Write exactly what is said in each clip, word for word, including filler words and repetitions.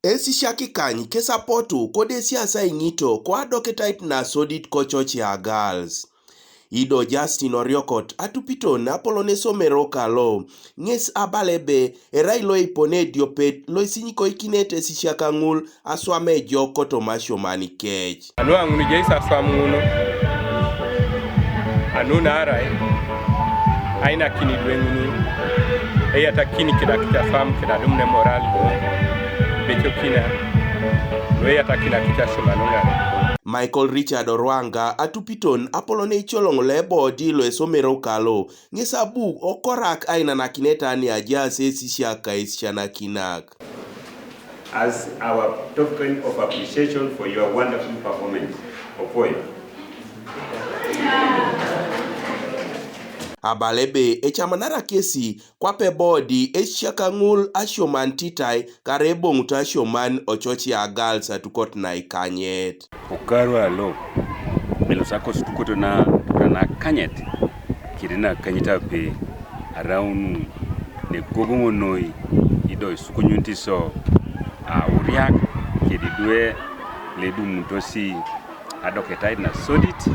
Esisiak ikany kesapotu kode esiasa iŋito koadoketait nasodit kochochea girls. Ido Justin Oriokot atupiton apolon esomero kalo, ŋes abala ebe erai loipone ediopet loisinyikoikinet esisiak ŋul aswam ejok kotoma asioman kec. Anu aŋun ejai aswam ŋun, anu naarai ainakin idwe ŋun, eyatakini kidakit aswam kidadum ne moral do, becokina, lo eyatakini akit asioman ŋare. Michael Richard Orwanga atupiton apolon eicoloŋ lo ebodi lo esomero kalo, ŋes abu okorak ainanakinet ani ajaas esisiak ka esisianakinak. As our token of appreciation for your wonderful performance, Opoi. Abala ebe ecamanara kesi kwape bodi esisiak ŋul asioman titai kara eboŋut asioman ochochea girls atukot naikanyet. Okaru alo, elosa kosutukot na, na kanyet, kiri na kanyet ape, araunu, negogoŋ noi, ido isukunyunit iso, auriak, kedidwe, ledumutosi, adoketait nasodit,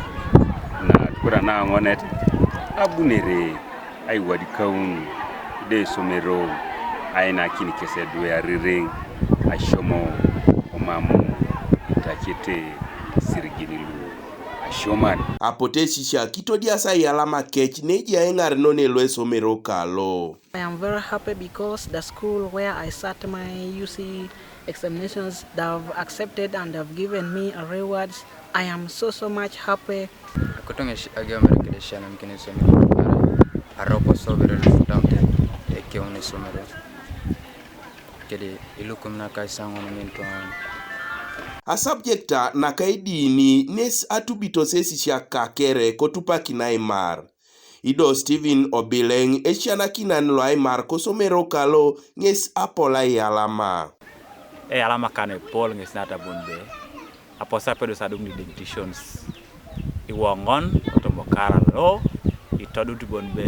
na tukura na aŋonet, abunere, aiwadikaun, ido esomero, ainakin kes edwe arireŋ, ashomo, omamu, itacete, isirigin lu, asioman. Apotu esisiak kitodias aiyalama kec neja eŋarenon elo esomero kalo. I am very happy because the school where I sat my U C examinations, they have accepted and have given me a rewards. I am so, so much happy. Akoto ŋes agiomere kede esianamikin esomero, arai aropo sobere lufutauta ekeun esomero. Kede ilukum naka isaŋon ŋin tuŋanan. Asubjekta naka edini nes atubitos esisiak kakere kotupakin aimar. Ido Stephen Obileŋ esianakinan lo aimar kosomero kalo ŋes apol aiyalama. Eyalama kan epol ŋes natabon be aposa pedos adum ni dignitations iwoŋon kotomokara lo itodut bon be,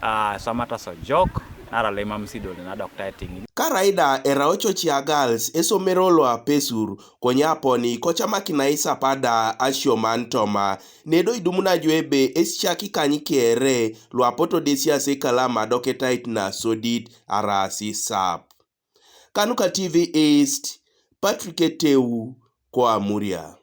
ah, somata sojok nara lemam sidol nadokta etiŋ. Karaida era ochochea girls esomero lo apesur konye aponi kochamakinai sapada asioman toma nedo idumuna jo ebe esisiak ikany kere lo apotodesias ekalamu adoketait nasodit araasi sap. Kanuka T V East, Patrick Eteu, ko Amuria.